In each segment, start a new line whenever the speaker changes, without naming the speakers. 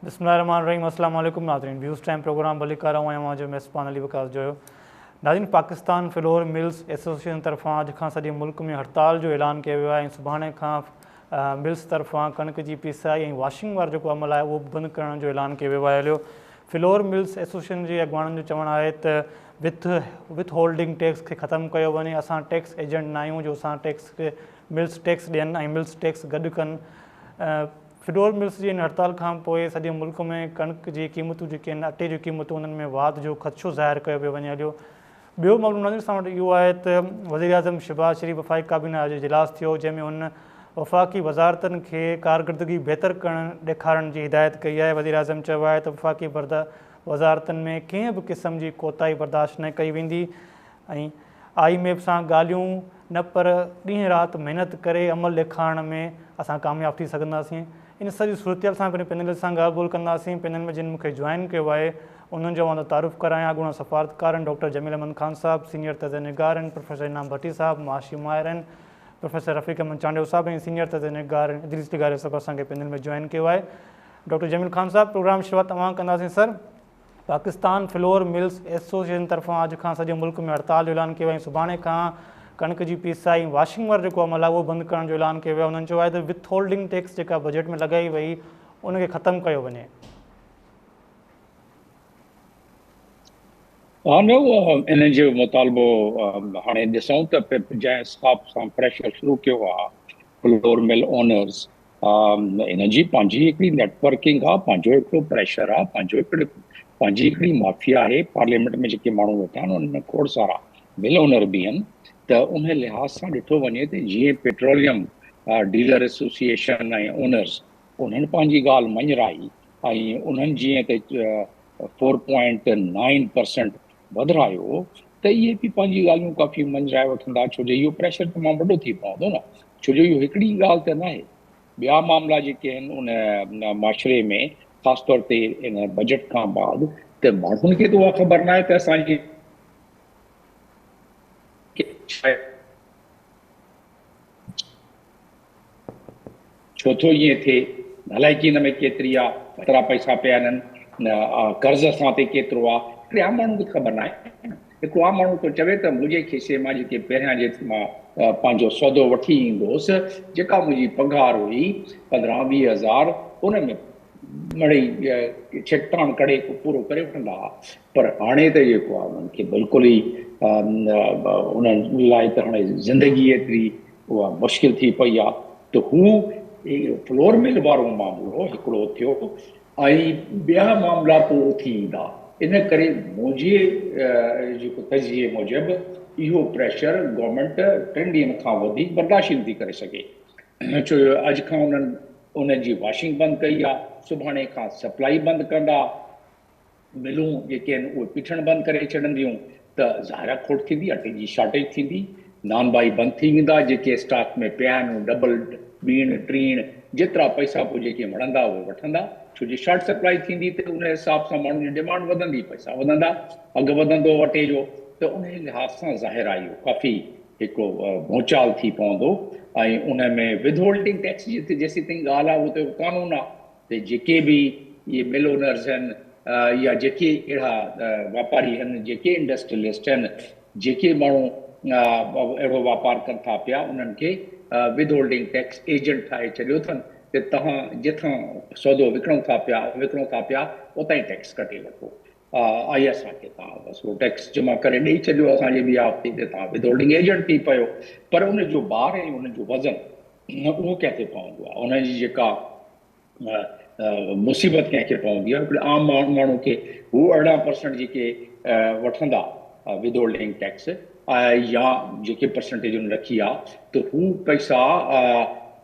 बिस्मिल्लाहिर्रहमानिर्रहीम। अस्सलाम वालेकुम नाज़रीन, व्यूज़ टाइम प्रोग्राम भलीकार आऊं आहियां जो मेज़बान अली वकास जोयो। नाज़रीन, पाकिस्तान फ्लोर मिल्स एसोसिएशन तरफ़ां अॼु खां सॼे मुल्क में हड़ताल जो ऐलान कयो वियो आहे ऐं सुभाणे खां मिल्स तरफ़ां कणिक जी पीसाई ऐं वॉशिंग वारो जेको अमल आहे उहो बि बंदि करण जो ऐलान कयो वियो आहे। हलियो फ्लोर मिल्स एसोसिएशन जे अॻुवाणनि जो चवणु आहे त विथ होल्डिंग टैक्स खे ख़तमु कयो वञे। असां टैक्स एजेंट न आहियूं जो असां टैक्स खे मिल्स टैक्स ॾियनि ऐं मिल्स टैक्स गॾु कनि। फ्लोर मिल्स जी हिन हड़ताल खां पोइ सॼे मुल्क में कणिक जी क़ीमतूं जेके आहिनि, अटे जूं क़ीमतूं, उन्हनि में वाध जो ख़दशो ज़ाहिर कयो पियो वञे। हलियो ॿियो मामलो नाज़रीन असां वटि इहो आहे त वज़ीर आज़म शहबाज़ शरीफ़ वफ़ाक़ी काबीना जो इजलास थियो, जंहिंमें हुन वफ़ाक़ी वज़ारतनि खे कारकर्दगी बहितर करण ॾेखारण जी हिदायत कई आहे। वज़ीर आज़म चयो आहे त वफ़ाक़ी वज़ारतनि में कंहिं बि क़िस्म जी कोताही बर्दाश्त न कई वेंदी ऐं IMF सां ॻाल्हियूं न पर ॾींहुं राति महिनत करे अमल ॾेखारण में असां कामयाबु थी सघंदासीं। इन सॼी सूरत सां पंहिंजे पैनल सां ॻाल्हि ॿोल कंदासीं। पैनल में जिन मूंखे जॉइन कयो आहे उन्हनि जो मां तारुफ़ करायां। अॻूणा सफ़ारतकार आहिनि डॉक्टर जमील अहमद ख़ान साहब, सीनियर तज़ निगार आहिनि प्रोफेसर इनाम भट्टी साहब, माशी माहिर आहिनि प्रोफेसर रफ़ीक अहमद चांडियो साहब ऐं सीनियर तज़ निगार इदरीस लिगारी साहब असांखे पैनल में जॉइन कयो आहे। डॉक्टर जमील ख़ान साहब, प्रोग्राम शुरूआत तव्हां कंदासीं। Sir, Pakistan flour mills association तरफ़ां अॼु खां सॼे मुल्क में हड़ताल जो ऐलान कयो आहे ऐं सुभाणे खां कणिक जी पीसाई वॉशिंग वारो जेको अमल आहे उहो बंदि करण जो ऐलान कयो वियो आहे। हुननि चयो आहे त विथ होल्डिंग टैक्स जेका बजट में लॻाई वई उनखे ख़तमु कयो वञे।
हा न, इन्हनि जो मुतालबो हाणे ॾिसूं त जंहिं हिसाब सां प्रेशर शुरू कयो आहे फ्लोर मिल ओनर्स, हिन जी पंहिंजी हिकिड़ी नेटवर्किंग आहे, पंहिंजो हिकिड़ो प्रेशर आहे, पंहिंजो हिकिड़ो पंहिंजी हिकिड़ी माफिया आहे। पार्लियामेंट में जेके माण्हू वेठा आहिनि उन्हनि में खोड़ सारा मिल ओनर बि आहिनि। त उन लिहाज़ सां ॾिठो वञे त जीअं पेट्रोलियम डीलर एसोसिएशन ऐं ओनर्स उन्हनि पंहिंजी ॻाल्हि मञराई ऐं उन्हनि जीअं त 4.9% वधारायो त इहे बि पंहिंजी ॻाल्हियूं काफ़ी मञराए वठंदा, छो जो इहो प्रेशर तमामु वॾो थी पवंदो न। छो जो इहो हिकिड़ी ॻाल्हि त न आहे, ॿिया मामला जेके आहिनि उन माशरे में ख़ासि तौर ते इन बजट खां बाद त माण्हुनि खे त उहा ख़बर न आहे त असांजी छो थो ईअं थिए, नालाइकी हिन में केतिरी आहे, केतिरा पैसा पिया आहिनि, कर्ज़ असां ते केतिरो आहे, हिकिड़े आम माण्हू खे ख़बर न आहे। हिकिड़ो आम माण्हू थो चवे त मुंहिंजे खिसे मां जेके पहिरियां जेके मां पंहिंजो सौदो वठी ईंदो हुउसि, जेका मुंहिंजी पघार हुई 15-20 हज़ार, उन में मड़ई छेकताण करे पूरो करे वठंदा हुआ। पर हाणे त जेको आहे उन्हनि खे बिल्कुलु ई उन्हनि लाइ त हाणे ज़िंदगी एतिरी उहा मुश्किल थी पई आहे। त हू फ्लोर मिल वारो मामिलो हिकिड़ो थियो ऐं ॿिया मामला पोइ उथी ईंदा। इन करे मुंहिंजे जेको तजिए मूजिबि इहो प्रेशर गवर्नमेंट 3 ॾींहनि खां वधीक बर्दाश्त नथी करे सघे। छो जो अॼु खां उन्हनि उन जी वॉशिंग बंदि कई आहे, सुभाणे खां सप्लाई बंदि कंदा, मिलूं जेके आहिनि उहे पीठणु बंदि करे छॾंदियूं त ज़ाहिर आहे खोट थींदी, अटे जी शॉर्टेज थींदी, नान बाई बंदि थी वेंदा, जेके स्टॉक में पिया आहिनि डबल ॿीण टीण जेतिरा पैसा पोइ जेके वणंदा उहे वठंदा। छो जो शॉर्ट सप्लाई थींदी त उन हिसाब सां माण्हुनि जी डिमांड वधंदी, पैसा वधंदा, अघु वधंदो अटे जो, त उन लिहाज़ सां ज़ाहिर आहे इहो काफ़ी हिकिड़ो भूचाल थी पवंदो। ऐं उन में विद होल्डिंग टैक्स जी जेसीं ताईं ॻाल्हि आहे उहो त कानून आहे त जेके बि इहे मिल ओनर्स आहिनि या जेके अहिड़ा वापारी आहिनि, जेके इंडस्ट्रियलिस्ट आहिनि, जेके माण्हू अहिड़ो वापार कनि था पिया, उन्हनि खे विद होल्डिंग टैक्स एजेंट ठाहे छॾियो अथनि त तव्हां जिथां सौदो विकिणो था पिया उतां ई टैक्स कटे वठो, ऐं असांखे तव्हां बसि उहो टैक्स जमा करे ॾेई छॾियो असांजे बिहाफ ते त तव्हां विद होल्डिंग एजेंट थी पियो। पर उनजो भार ऐं उनजो वज़न उहो कंहिं ते पवंदो आहे, उनजी जेका मुसीबत कंहिंखे पवंदी आहे, हिकिड़े आम माण्हू खे हू 18% जेके वठंदा विद होल्डिंग टैक्स या जेके परसेंटेज हुन रखी आहे त हू पैसा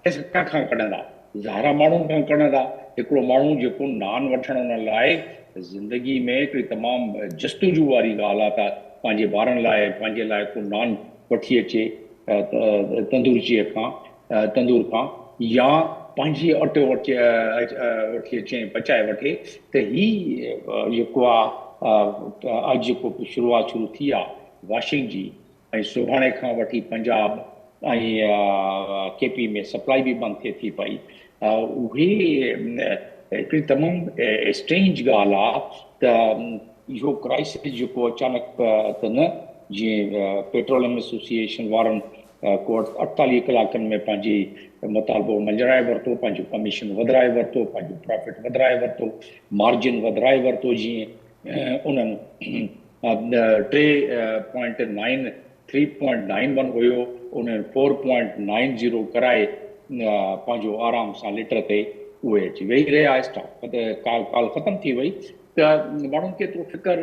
कंहिंखां कढंदा, ज़ाहिर आहे माण्हुनि खां कढंदा। हिकिड़ो माण्हू जेको नान वठण हुन लाइ ज़िंदगी में हिकिड़ी तमामु जस्तजू वारी ॻाल्हि आहे त पंहिंजे ॿारनि लाइ पंहिंजे लाइ को नान वठी अचे तंदूरचीअ खां, तंदूर खां, या पंहिंजी अटो वठी अचे पचाए वठे, त हीअ जेको आहे अॼु जेको शुरूआत शुरू थी आहे वॉशिंग जी ऐं सुभाणे खां वठी पंजाब ऐं केपी में सप्लाई बि बंदि थिए थी पई, उहे هڪڙي تمام اسٽرينج ڳالهه آ ته اهو ڪرائسس جيڪو اچانڪ ته نه جيئن پيٽروليم ايسوسيئيشن وارن ڪو 48 ڪلاڪن ۾ پنهنجي مطالبو مڃرائي ورتو، پنهنجو ڪميشن وڌرائي ورتو، پنهنجو پرافٽ وڌرائي ورتو، مارجن وڌرائي ورتو جيئن انهن ٽي پوائنٽ نائن 3.91 هيو انهن 4.90 ڪرائي پنهنجو آرام سان ليٽر تي اهي اچي ويهي رهيا اسٽاڪ ڪال ختم ٿي وئي ته ماڻهن کي ايترو فڪر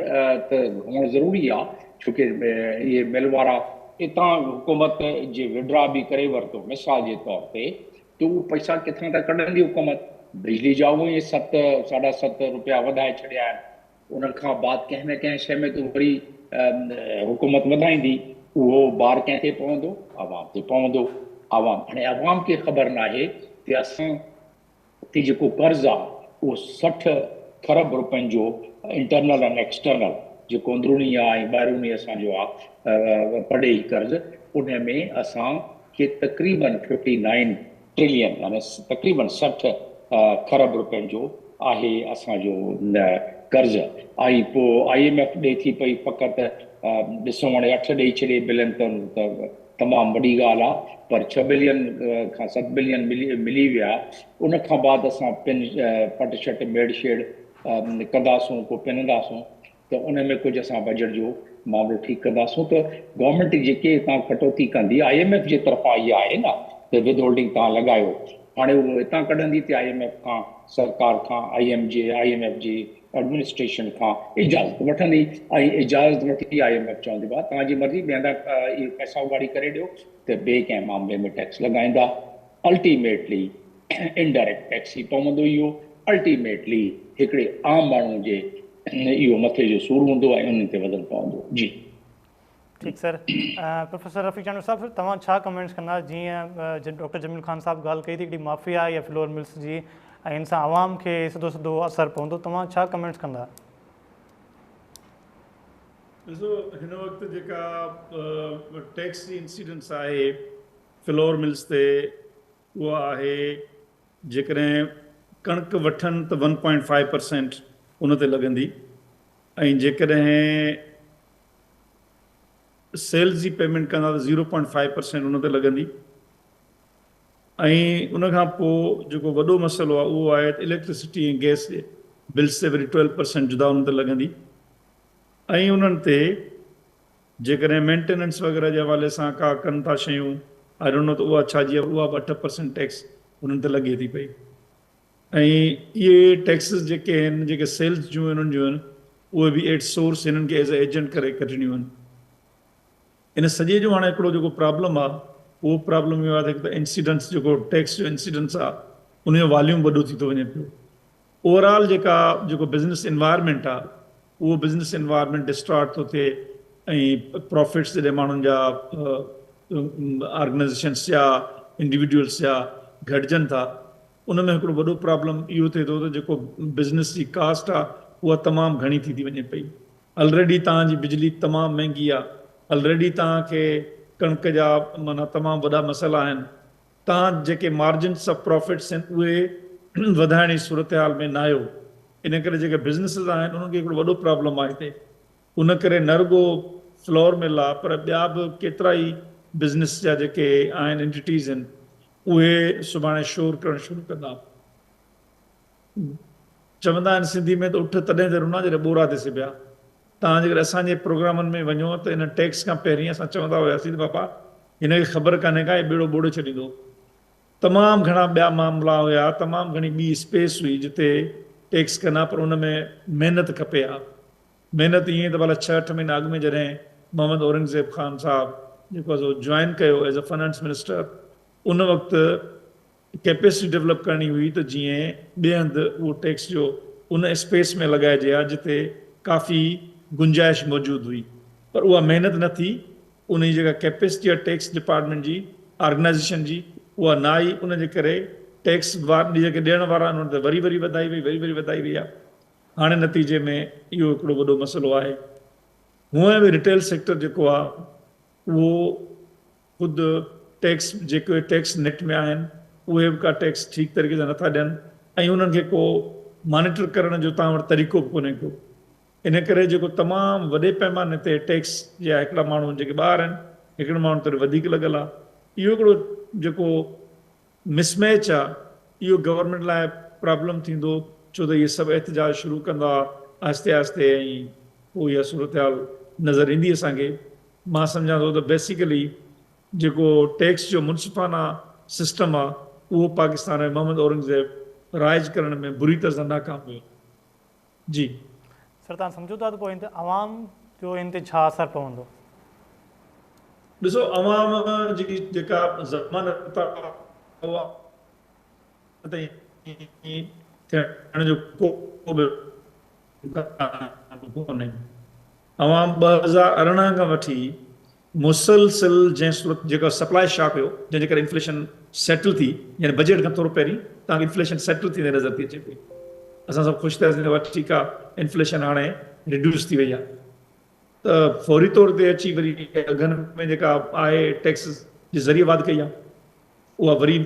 ته هئڻ ضروري آ ڇو ڪي اهي مل وارا اتان حڪومت جي وڊرا به ڪري ورتو مثال جي طور تي ته اهو پئسا ڪٿان ٿا ڪڍندي حڪومت بجلي جا اونئن ئي ست ساڍا ست روپيا وڌائي ڇڏيا آهن ان کان بعد ڪنهن نه ڪنهن شيء ۾ ته وري حڪومت وڌائيندي، اهو بار ڪنهن تي پوندو؟ عوام تي پوندو. عوام هاڻي عوام کي خبر ناهي ته اسان تي جيڪو قرض آ اهو 60 کرب روپين جو انٽرنل ۽ ايڪسٽرنل جيڪو اندروني آ ۽ ٻاهروني اسان جو آ پرڏيهي قرض ان ۾ اسان کي تقريبن 59 ٽرلين يعني تقريبن 60 کرب روپين جو آهي اسان جو قرض ۽ پوء I M F ڏئي ٿي پئي فقط ڏسو هاڻي اٺ ڏئي ڇڏي بلين ته تمام وڏي ڳالهه آ پر ڇهه بلين کان ست بلين ملي ويا ان کان بعد اسان پن پٽ شٽ ميڙ شيڙ ڪنداسون ڪو پننداسون ته ان ۾ ڪجهه اسان بجيٽ جو معاملو ٺيڪ ڪنداسون ته گورنمينٽ جيڪي هتان ڪٽوتي ڪندي I M F جي طرفان اها آهي نه ته ود هولڊنگ توهان لڳايو هاڻي اهو هتان ڪڍندي ته I M F کان سرڪار کان I M جي I M F جي ايڊمنسٽريشن کان اجازت وٺندي ۽ اجازت وٺي I M F چوندي بابا توهان جي مرضي ٻئي هنڌان اهي پئسا اڳاڙي ڪري ڏيو ته ٻئي ڪنهن معاملي ۾ ٽيڪس لڳائيندا الٽيميٽلي انڊائريڪٽ ٽيڪس ئي پوندو اهو الٽيميٽلي هڪڙي عام ماڻهو جي اهو مٿي جو سور هوندو ۽ انهن تي وزن پوندو جي.
ٺيڪ سر پروفيسر رفيق چانڊيو صاحب سر توهان ڇا ڪمينٽس ڪندا جيئن ڊاڪٽر جميل خان صاحب ڳالهه ڪئي ته هڪڙي مافيا آهي فلور ملز جي ۽ ان سان عوام کي سڌو سڌو اثر پوندو توهان ڇا ڪمينٽس ڪندا؟
ڏسو هن وقت جيڪا ٽيڪس جي انسيڊنس آهي فلور ملز تي اها آهي جيڪڏهن ڪڻڪ وٺن ته ون پوائنٽ فائيو پرسينٽ ان تي لڳندي ۽ جيڪڏهن سيلز جي پيمينٽ ڪندا ته زيرو پوائنٽ فائيو پرسينٽ ان تي لڳندي ۽ ان کان پوء جيڪو وڏو مسئلو آهي اهو آهي ته اليڪٽرسٽي ۽ گئس جي بلز تي وري ٽويلو پرسينٽ جدا ان تي لڳندي ۽ انهن تي جيڪڏهن مينٽيننس وغيره جي حوالي سان ڪا ڪن ٿا شيون I don't know ته اها ڇا جي آهي اها به 8% ٽيڪس انهن تي لڳي ٿي پئي ۽ اهي ٽيڪسز جيڪي آهن جيڪي سيلز جون انهن جون آهن اهي به ايٽ سورس هنن کي ايز اي ايجنٽ ڪري ڪڍڻيون آهن ان سڄي جو هاڻي هڪڙو جيڪو پرابلم آهي اهو پرابلم اهو آهي ته هڪ ته انسيڊنس جيڪو ٽيڪس جو انسيڊنس آهي ان جو واليوم وڏو ٿي ٿو وڃي پيو اوور آل جيڪا جيڪو بزنس انوائرمينٽ آ اهو بزنس انوائرمينٽ ڊسٽارٽ ٿو ٿئي ۽ پرافٽس جڏهن ماڻهن جا آرگنائيزيشنس جا انڊيوڊيولس جا گهٽجن ٿا ان ۾ هڪڙو وڏو پرابلم اهو ٿئي ٿو ته جيڪو بزنس جي ڪاسٽ آ اها تمام گهڻي ٿي ٿي وڃي پئي الريڊي توهان جي بجلي تمام مهنگي آ الريڊي توهان کي ڪڻڪ جا معنيٰ تمام وڏا مسئلا آهن تان جيڪي مارجنس آف پرافٽس آهن اهي وڌائڻ جي صورتحال ۾ ناهيو ان ڪري جيڪي بزنسز آهن انهن کي هڪڙو وڏو پرابلم آهي هتي ان ڪري نه رڳو فلور مل آهي پر ٻيا به ڪيترا ئي بزنس جا جيڪي آهن انٽيٽيز آهن اهي سڀاڻي شور ڪرڻ شروع ڪندا. چوندا آهن سنڌي ۾ ته اٺ تڏهن ته رنا جڏهن ٻورا تي سبيا. توهان جيڪڏهن اسان جي پروگرامن ۾ وڃو ته ان ٽيڪس کان پهرين اسان چوندا هياسين ته بابا هن کي خبر ڪانهي ڪا هي ٻيڙو ٻوڙي ڇڏيندو. تمام گهڻا ٻيا معاملا هيا تمام گهڻي ٻي اسپيس هئي جتي ٽيڪس ڪن ها پر ان ۾ محنت کپي ها. محنت ائين ته ڀلا ڇهه اٺ مهينا اڳ ۾ جڏهن محمد اورنگزيب خان صاحب جيڪو آهي سو جوائن ڪيو ايز اي فنانس منسٽر ان وقت ڪيپيسٽي ڊولپ ڪرڻي هئي ته جيئن ٻئي هنڌ اهو ٽيڪس جو ان اسپيس ۾ لڳائجي ها جتي ڪافي گنجائش موجود هئي پر اها محنت نه ٿي ان جي جيڪا ڪيپيسٽي آهي ٽيڪس ڊپارٽمينٽ جي آرگنائيزيشن جي اها نه آئي ان جي ڪري ٽيڪس جيڪي ڏيڻ وارا آهن انهن تي وري وري وڌائي وئي وري وري وڌائي وئي آهي هاڻي نتيجي ۾ اهو هڪڙو وڏو مسئلو آهي هونئن به ريٽيل سيڪٽر جيڪو آهي اهو خود ٽيڪس جيڪي ٽيڪس نيٽ ۾ آهن اهي به ڪا ٽيڪس ٺيڪ طريقي سان نٿا ڏين ۽ انهن کي ڪو مانيٽر ڪرڻ جو توهان وٽ طريقو به ڪونهي ڪو. ان ڪري جيڪو تمام وڏي پئماني تي ٽيڪس جا هڪڙا ماڻهو جيڪي ٻاهر آهن هڪڙن ماڻهن تي وڌيڪ لڳل آهي. اهو هڪڙو جيڪو مس ميچ آهي اهو گورنمينٽ لاء پرابلم ٿيندو ڇو ته اهي سڀ احتجاج شروع ڪندا آهستي آهستي ۽ پوء اها صورتحال نظر ايندي اسان کي. مان سمجهان ٿو ته بيسيڪلي جيڪو ٽيڪس جو منصفانه سسٽم آ اهو پاڪستان ۾ محمد اورنگزيب رائج ڪرڻ ۾ بري طرح سان ناڪام ويو. جي.
سر توهان سمجهو ٿا ته پوء هن تي عوام جو هن تي ڇا اثر پوندو؟
ڏسو عوام جي جيڪا ضمانت آ اها تائين ٿيڻ جو ڪو به امڪان ڪونهي. عوام 2018 کان وٺي مسلسل جنهن صورت جيڪا سپلاء شاڪ هيو جنهن جي ڪري انفليشن سيٽل ٿي يعني بجيٽ کان ٿورو پهرين توهان کي انفليشن سيٽل ٿيندي نظر ٿي اچي پئي اسان سڀ خوش ٿياسين ته ٺيڪ آهي انفليشن هاڻي ريڊيوس ٿي وئي آهي ته فوري طور تي اچي وري اگهن ۾ جيڪا آهي ٽيڪس جي ذريعي واڌ ڪئي آهي اها وري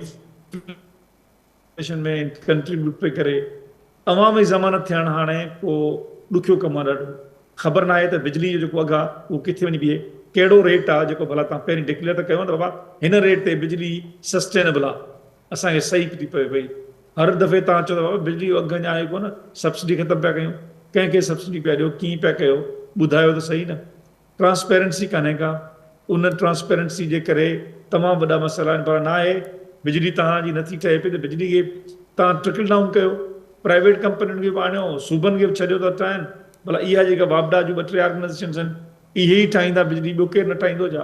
انفليشن ۾ ڪنٽريبيوٽ پئي ڪري. عوام جي ضمانت ٿيڻ هاڻي ڪو ڏکيو ڪم آ ڏاڍو. خبر ناهي ته بجلي جو جيڪو اگهه آ اهو ڪٿي وڃي بيهي. ڪهڙو ريٽ آ جيڪو ڀلا توهان پهرين ڊڪليئر ته ڪيو نه ته بابا هن ريٽ تي بجلي سسٽينبل آ اسان کي صحيح ٿي پوي پئي. هر دفعي توهان چئو ٿا بابا بجلي جو اگهه اڃا آهي ڪونه سبسڊي ختم پيا ڪيون. ڪنهن کي سبسڊي پيا ڏيو ڪيئن پيا ڪيو ٻڌايو ته صحيح نه. ٽرانسپيرنسي ڪانهي ڪا ان ٽرانسپيرنسي جي ڪري تمام وڏا مسئلا آهن پر ناهي بجلي توهان جي نٿي ٺهي پئي ته بجلي کي توهان ٽرڪل ڊائون ڪيو پرائيويٽ ڪمپنين کي به آڻيو صوبن کي به ڇڏيو ته ٺاهن ڀلا اها جيڪا واپڊا جون ٻه ٽي آرگنائيزيشنس آهن اهي ئي ٺاهيندا بجلي ٻيو ڪير نه ٺاهيندو ڇا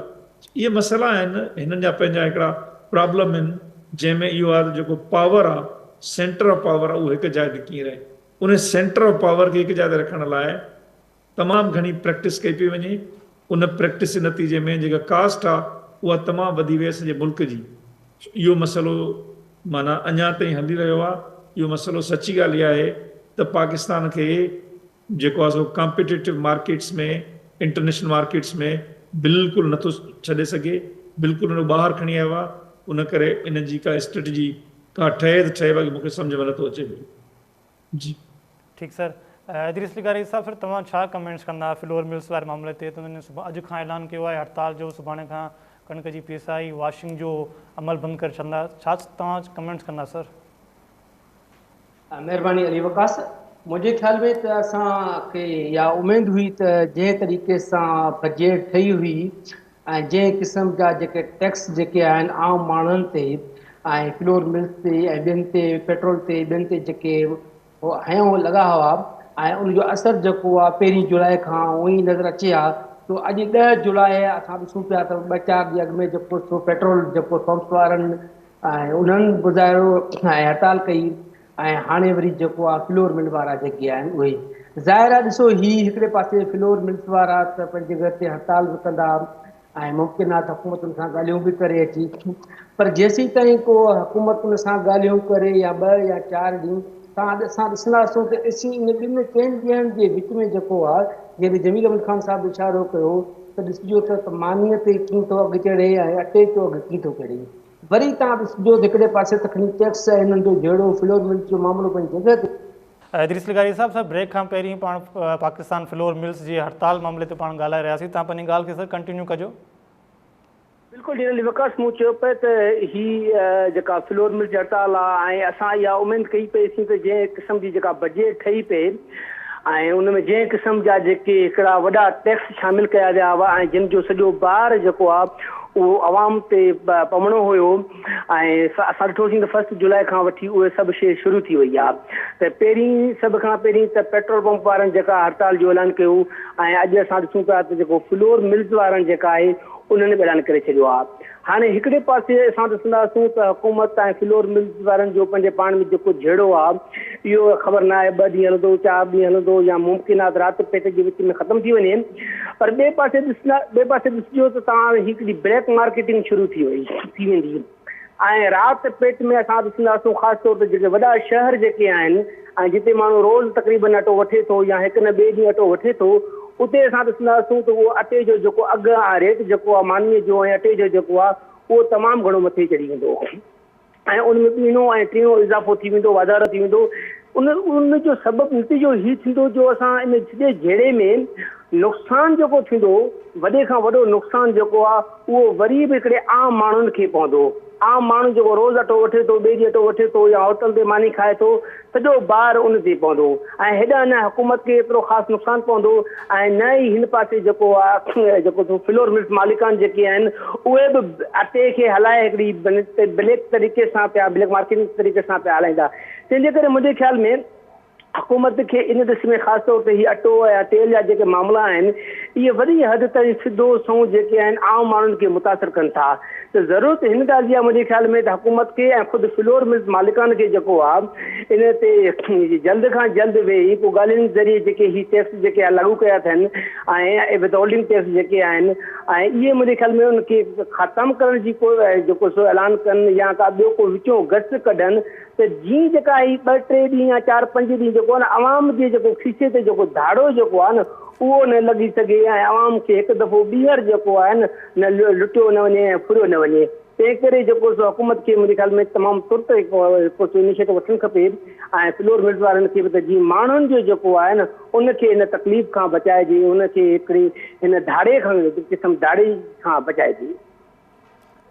اهي مسئلا آهن هنن جا پنهنجا هڪڙا پرابلم آهن جنهن ۾ اهو آهي ته جيڪو پاور آهي سينٽر آف پاور آهي اهو هڪ جاء تي ڪيئن رهي ان سينٽر آف پاور کي هڪ جاء تي رکڻ لاء تمام گهڻي پريڪٽس ڪئي پئي وڃي ان پريڪٽس جي نتيجي ۾ جيڪا ڪاسٽ آ اها تمام وڌي وئي سڄي ملڪ جي اهو مسئلو معنيٰ اڃا تائين هلي رهيو آ اهو مسئلو سچي ڳالهه اها آهي ته پاڪستان کي جيڪو آ سو ڪامپيٽيٽو مارڪيٽس ۾ انٽرنيشنل مارڪيٽس ۾ بلڪل نٿو ڇڏي سگهي بلڪل ان ٻاهر کڻي آيو آ ان ڪري ان جي ڪا اسٽريٽجي ڪا ٺهي ته ٺهي باقي مون کي سمجهه ۾ نٿو اچي پيو جي.
ٺيڪ سر ادريس لغاري صاحب سر توهان ڇا ڪمينٽس ڪندا فلور ملز واري معاملي تي ته انهن اڄ کان اعلان ڪيو آهي هڙتال جو سڀاڻي کان ڪڻڪ جي پيسائي واشنگ جو عمل بند ڪري ڇڏندا ڇا توهان ڪمينٽس ڪندا سر.
مهرباني علي وقاص منهنجي خيال ۾ ته اسان کي اها اميد هئي ته جنهن طريقي سان بجيٽ ٺهي هئي ۽ جنهن قسم جا جيڪي ٽيڪس جيڪي آهن عام ماڻهن تي ۽ فلور ملز تي ۽ ٻين تي پيٽرول تي ٻين تي جيڪي هنيو لڳا هئا ۽ ان جو اثر جيڪو آهي پهرين جولاء کان اونئي نظر اچي ها تو اڄ 10 جولاء اسان ڏسون پيا ته ٻه چار ڏينهن اڳ ۾ جيڪو سو پيٽرول جيڪو پمپس وارن ۽ انهن مظاهرو ۽ هڙتال ڪئي ۽ هاڻي وري جيڪو آهي فلور مل وارا جيڪي آهن اهي ظاهر آهي ڏسو هي هڪڙي پاسي فلور ملز وارا ته پنهنجي گهر تي هڙتال به ڪندا ۽ ممڪن آهي ته حڪومت ان سان ڳالهيون به ڪري اچي پر جيسين تائين ڪو حڪومت ان سان ڳالهيون ڪري يا ٻه يا چار ڏينهن تان اسان ڏسنداسون ته اسين ان ٻن چئن ڏينهن جي وچ ۾ جيڪو آهي جنهن تي جميل احمد خان صاحب اشارو ڪيو ته ڏسجو ته مانيء تي ڪيئن ٿو اگهه چڙهي ۽ اٽي جو اگهه ڪيئن ٿو چڙهي وري توهان ڏسجو ته هڪڙي پاسي ته کڻي ٽيڪس ۽ انهن جو جهيڙو فلور ملز جو معاملو پنهنجي جڳهه تي.
ادريس لغاري صاحب سر بريڪ کان پهرين پاڻ پاڪستان فلور ملز جي هڙتال معاملي تي پاڻ ڳالهائي رهياسين توهان پنهنجي ڳالهه کي سر ڪنٽينيو ڪجو.
بلڪل جنرل وقاص مون چيو پئي ته هي جيڪا فلور ملز جي هڙتال آ ۽ اسان اها اميد ڪئي پئي سين ته جنهن قسم جي جيڪا بجيٽ ٺهي پئي ۽ ان ۾ جنهن قسم جا جيڪي هڪڙا وڏا ٽيڪس شامل ڪيا ويا هئا ۽ جن جو سڄو بار جيڪو آ اهو عوام تي پوڻو هيو ۽ اسان ڏٺوسين ته فرسٽ جولاء کان وٺي اهي سڀ شيء شروع ٿي وئي آ ته پهرين سڀ کان پهرين ته پيٽرول پمپ وارن جيڪا هڙتال جو اعلان ڪيو ۽ اڄ اسان ڏسون پيا ته جيڪو فلور ملز وارن جيڪا آهي انهن به اعلان ڪري ڇڏيو آ. هاڻي هڪڙي پاسي اسان ڏسنداسون ته حڪومت ۽ فلور ملز وارن جو پنهنجي پاڻ ۾ جيڪو جهيڙو آ اهو خبر ناهي ٻه ڏينهن هلندو چار ڏينهن هلندو يا ممڪن آ ته رات پيٽ جي وچ ۾ ختم ٿي وڃي پر ٻئي پاسي ڏسندا ٻئي پاسي ڏسجو ته توهان هڪڙي بليڪ مارڪيٽنگ شروع ٿي وئي ٿي ويندي ۽ رات پيٽ ۾ اسان ڏسنداسون خاص طور تي جيڪي وڏا شهر جيڪي آهن ۽ جتي ماڻهو روز تقريبن اٽو وٺي ٿو يا هڪ نه ٻئي ڏينهن اٽو وٺي ٿو اتي اسان ڏسنداسون ته اهو اٽي جو جيڪو اگهه آهي ريٽ جيڪو آهي مانيء جو ۽ اٽي جو جيڪو آهي اهو تمام گهڻو مٿي چڙهي ويندو ۽ ان ۾ ٻيڻو ۽ ٽيڻو اضافو ٿي ويندو واڌارو ٿي ويندو. ان ان جو سبب نتيجو هي ٿيندو جو اسان ان سڄي جهيڙي ۾ نقصان جيڪو ٿيندو وڏي کان وڏو نقصان جيڪو آ اهو وري به هڪڙي عام ماڻهن کي پوندو. عام ماڻهو جيڪو روز اٽو وٺي ٿو، ٻئي ڏينهن اٽو وٺي ٿو يا هوٽل تي ماني کائي ٿو، سڄو بار ان تي پوندو ۽ هيڏانهن نه حڪومت کي ايترو خاص نقصان پوندو ۽ نه ئي هن پاسي جيڪو آ جيڪو سو فلور ملز مالڪان جيڪي آهن اهي به اٽي کي هلائي هڪڙي بليڪ طريقي سان پيا بليڪ مارڪيٽنگ طريقي سان پيا هلائيندا. تنهن جي ڪري منهنجي خيال ۾ حڪومت کي ان ڏس ۾ خاص طور تي هي اٽو يا تيل جا جيڪي معاملا آهن اهي وڏي حد تائين سڌو سنئون جيڪي آهن عام ماڻهن کي متاثر ڪن ٿا ته ضرورت هن ڳالهه جي آهي منهنجي خيال ۾ ته حڪومت کي ۽ خود فلور ملز مالڪان کي جيڪو آهي ان تي جلد کان جلد ويهي پوء ڳالهين ذريعي جيڪي هي ٽيڪس جيڪي لاڳو ڪيا اٿن ۽ ود هولڊنگ ٽيڪس جيڪي آهن ۽ اهي منهنجي خيال ۾ ان کي ختم ڪرڻ جي ڪو جيڪو سو اعلان ڪن يا ڪا ٻيو ڪو وچون گس ڪڍن ته جيئن جيڪا هي ٻه ٽي ڏينهن يا چار پنج ڏينهن جيڪو آهي نه عوام جي جيڪو کيسي تي جيڪو ڌاڙو جيڪو آهي نه اهو نه لڳي سگهي ۽ عوام کي هڪ دفعو ٻيهر جيڪو آهي نه نه لٽيو نه وڃي ۽ ڦريو نه وڃي تنهن ڪري جيڪو سو حڪومت کي منهنجي خيال ۾ تمام ترت هڪ سو انيشيٽو وٺڻ کپي ۽ فلور ملز وارن کي به ته جيئن ماڻهن جو جيڪو آهي نه ان کي هن تڪليف کان بچائجي ان کي هڪڙي هن ڌاڙي کان هڪ قسم ڌاڙي کان بچائجي.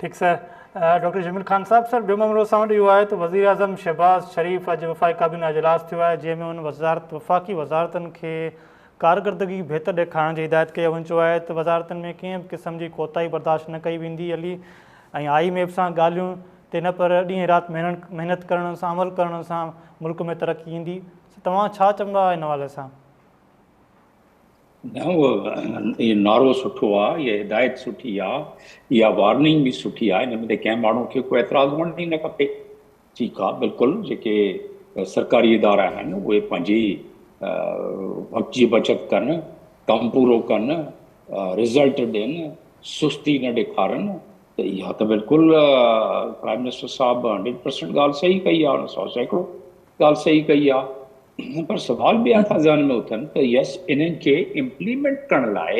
ٺيڪ سر ڊاڪٽر جميل خان صاحب سر ٻيو معاملو اسان وٽ اهو آهي ته وزيراعظم شهباز شريف اڄ وفاقي ڪابينا اجلاس ٿيو آهي جنهن ۾ ان وزارت وفاقي وزارتن کي ڪارڪردگي بهتر ڏيکارڻ جي هدايت ڪئي هن چيو آهي ته وزارتن ۾ ڪنهن به قسم جي ڪوتاهي برداشت نه ڪئي ويندي علي ۽ I M F سان ڳالهيون تي نه پر ڏينهن رات محنت ڪرڻ سان عمل ڪرڻ سان ملڪ ۾ ترقي ايندي توهان ڇا چوندا ان حوالي سان؟
نه اهو نعرو سٺو آ، اها هدايت سٺي آ، اها وارننگ به سٺي آ، ان ۾ ته ڪنهن ماڻهو کي ڪو اعتراض هئڻ ئي نه کپي. ٺيڪ آ بلڪل جيڪي سرڪاري ادارا آهن اهي پنهنجي وقت جي بچت ڪن، ڪم پورو ڪن، رزلٽ ڏين، سستي نه ڏيکارن ته اها ته بلڪل پرائم منسٽر صاحب هنڊريڊ پرسنٽ ڳالهه صحيح ڪئي آ، ان 100% ڳالهه صحيح ڪئي آ. پر سوال ٻيا ٿا ذهن ۾ اٿن ته يس انهن کي امپليمينٽ ڪرڻ لاء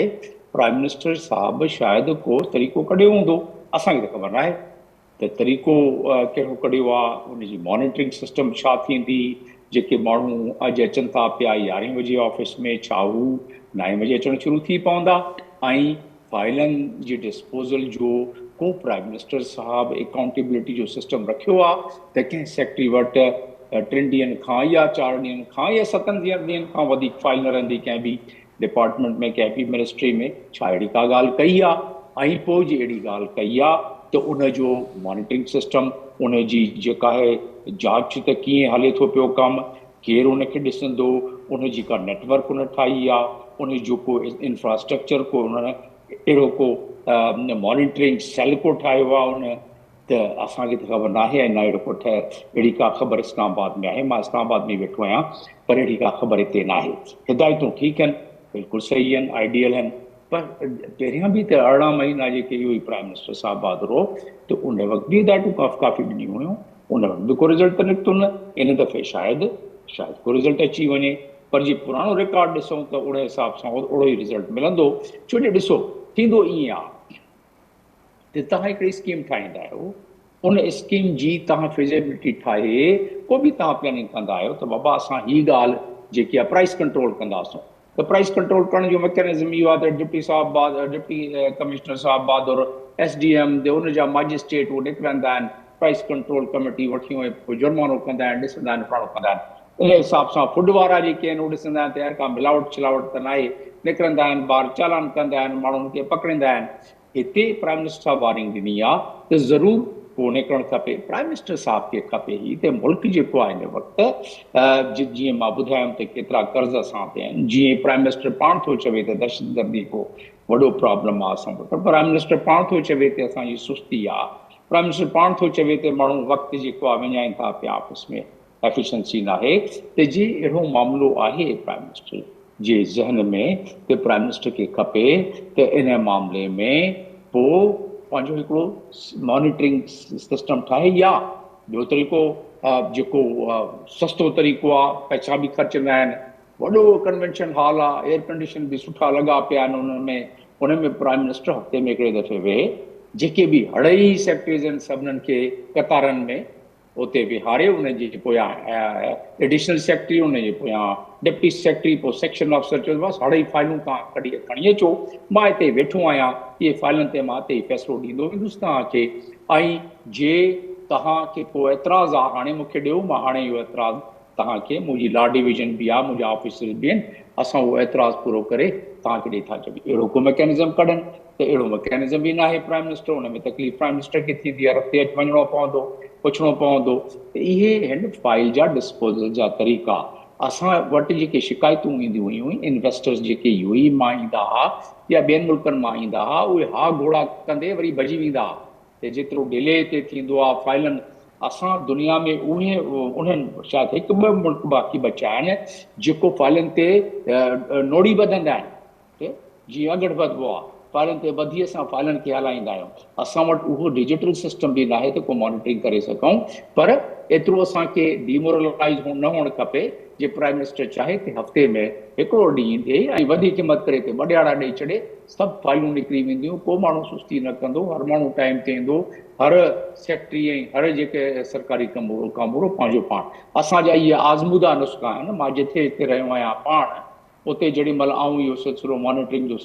پرائم منسٽر صاحب شايد ڪو طريقو ڪڍيو هوندو اسان کي ته خبر ناهي ته طريقو ڪهڙو ڪڍيو آ ان جي مانيٽرنگ سسٽم ڇا ٿيندي جيڪي ماڻهو اڄ اچن ٿا پيا يارهين بجي آفيس ۾ ڇا هو نائين بجي اچڻ شروع ٿي پوندا ۽ فائلن جي ڊسپوزل جو ڪو پرائم منسٽر صاحب اڪائونٽيبلٽي جو سسٽم رکيو آ ته ڪنهن سيڪريٽري وٽ ٽن ڏينهن کان يا چار ڏينهن کان يا ستن ڏينهن کان وڌيڪ فائل نه رهندي ڪنهن به ڊپارٽمينٽ ۾ ڪنهن به منسٽري ۾ ڇا اهڙي ڪا ڳالهه ڪئي آ ۽ پوء جي اهڙي ڳالهه ڪئي آ ته ان جو مانيٽرنگ سسٽم ان جي جيڪا آهي جاچ ته ڪيئن هلي ٿو پيو ڪم ڪير ان کي ڏسندو، ان جي ڪا نيٽ ورڪ ان ٺاهي آ، ان جو ڪو انفراسٽرڪچر ڪو انهن اهڙو ڪو مانيٽرنگ سيل ڪو ٺاهيو آ ان ته اسان کي ته خبر ناهي ۽ نه اهڙو ڪو اهڙي ڪا خبر اسلام آباد ۾ آهي، مان اسلام آباد ۾ ويٺو آهيان پر اهڙي ڪا خبر هتي ناهي. هدايتون ٺيڪ آهن، بلڪل صحيح آهن، آئيڊيل آهن پر پهريان به ته 18 مهينا جيڪي اهو ئي پرائم منسٽر صاحب بهادر هو ته ان وقت به هدايتون ڪافي ڏنيون هيون. ان وقت به ڪو رزلٽ ته نڪتو نه، ان دفعي شايد شايد ڪو رزلٽ اچي وڃي پر جي پراڻو رڪارڊ ڏسون ته اهڙي حساب سان اهڙو ئي رزلٽ ملندو ڇو جو ڏسو ٿيندو ائين آ ته توهان هڪڙي اسڪيم ٺاهيندا آهيو ان اسڪيم جي توهان فيزيبلٽي ٺاهي پوء به توهان پلاننگ ڪندا آهيو ته بابا اسان هي ڳالهه جيڪي آ پرائس ڪنٽرول ڪنداسون ته پرائس ڪنٽرول ڪرڻ جو مڪينزم اهو آهي ته ڊپٽي صاحب بهادر ڊپٽي ڪمشنر صاحب بهادر ايس ڊي ايم تي ان جا ماجسٽريٽ اهي نڪرندا آهن پرائس ڪنٽرول ڪميٽي وٺي وڃي پوء جرمانو ڪندا آهن ڏسندا آهن فلاڻو ڪندا آهن ان حساب سان فوڊ وارا جيڪي آهن اهي ڏسندا آهن ته يار ڪا ملاوٽ شلاوٽ ته ناهي نڪرندا آهن ٻاهر چالان ڪندا آهن ماڻهن کي پڪڙيندا آهن هتي پرائم منسٽر صاحب وارننگ ڏني آ ته ضرور ڪو نڪرڻ کپي، پرائم منسٽر صاحب کي کپي هي ته ملڪ جيڪو آ هن وقت جيئن مان ٻڌايم ته ڪيترا قرض اسان تي آهن، جيئن پرائم منسٽر پاڻ ٿو چوي ته دهشتگردي ڪو وڏو پرابلم آ اسان وٽ، پرائم منسٽر پاڻ ٿو چوي ته اسان جي سستي آ، پرائم منسٽر پاڻ ٿو چوي ته ماڻهو وقت جيڪو آ وڃائين ٿا پيا آفيس ۾. ايفيشنسي ناهي ته جي اهڙو معاملو آهي پرائم منسٽر جي ذهن ۾ ته پرائم منسٽر کي کپي ته ان معاملي ۾ پو پنهنجو هڪڙو مانيٽرنگ سسٽم ٺاهي يا ٻيو طريقو جيڪو سستو طريقو آ پئسا به خرچ نه آهن وڏو ڪنوينشن هال آ ايئر ڪنڊيشن به سٺا لڳا پيا آهن انهن ۾ ان ۾ پرائم منسٽر هفتي ۾ هڪڙي دفعي ويهي جيڪي به هڙئي سيڪريٽريز آهن سڀنن کي قطارن ۾ اتي ويهاري ان جي پويان ايڊيشنل سيڪريٽري ان جي پويان ڊپٽي سيڪريٽري پوء سيڪشن آفيسر چيو بس هڙئي فائلون توهان ڪڍي کڻي اچو مان هتي ويٺو آهيان اهي فائلن تي مان هتي ئي فيصلو ڏيندو ويندس توهان کي ۽ جي توهان کي ڪو اعتراض آهي هاڻي مون کي ڏيو مان هاڻي اهو اعتراض توهان کي منهنجي لا ڊويزن به آهي منهنجا آفيسرز به آهن اسان اهو اعتراض پورو ڪري توهان کي ڏئي ٿا ڇڏيون اهڙو ڪو ميڪينزم ڪڍن ته اهڙو ميڪينزم به ناهي پرائم منسٽر ان ۾ تڪليف پرائم منسٽر کي ٿيندي هر هفتي اچ وڃڻو پوندو پڇڻو پوندو ته اهي هن فائل جا ڊسپوزل جا طريقا اسان وٽ جيڪي شڪايتون اينديون هيون انويسٽرز جيڪي يو اي مان ايندا ها يا ٻين ملڪن مان ايندا ها اهي ها گهوڙا ڪندي وري ڀڄي ويندا ها ته جيترو ڊلي هتي ٿيندو آهي فائلن اسان دنيا ۾ اهي انهن شايد هڪ ٻه ملڪ باقي بچيا آهن جيڪو فائلن تي نوڙي ٻڌندا آهن جيئن اڳڙ ٻڌبو آهي فائلن تي ٻڌي اسان فائلن کي هلائيندا آهيون اسان وٽ اهو ڊجيٽل سسٽم به ناهي ته ڪو مانيٽرنگ ڪري سگهون پر ايترو اسان کي ڊيمورلائز نه هئڻ کپي جي پرائم منسٽر چاهي ته هفتي ۾ هڪڙو ڏينهن ڏئي ۽ وڌيڪ همت ڪري ته ٻه ڏهاڙا ڏئي ڇڏي سڀ فائلون نڪري وينديون، ڪو ماڻهو سستي نه ڪندو، هر ماڻهو ٽائيم تي ايندو، هر سيڪريٽري ۽ هر جيڪي سرڪاري ڪامورو پنهنجو پاڻ. اسان جا اهي آزمودا نسخا آهن، مان جٿي جٿي رهيو آهيان پاڻ اتي جيڏي مهل آئون اهو سلسلو مانيٽرنگ جو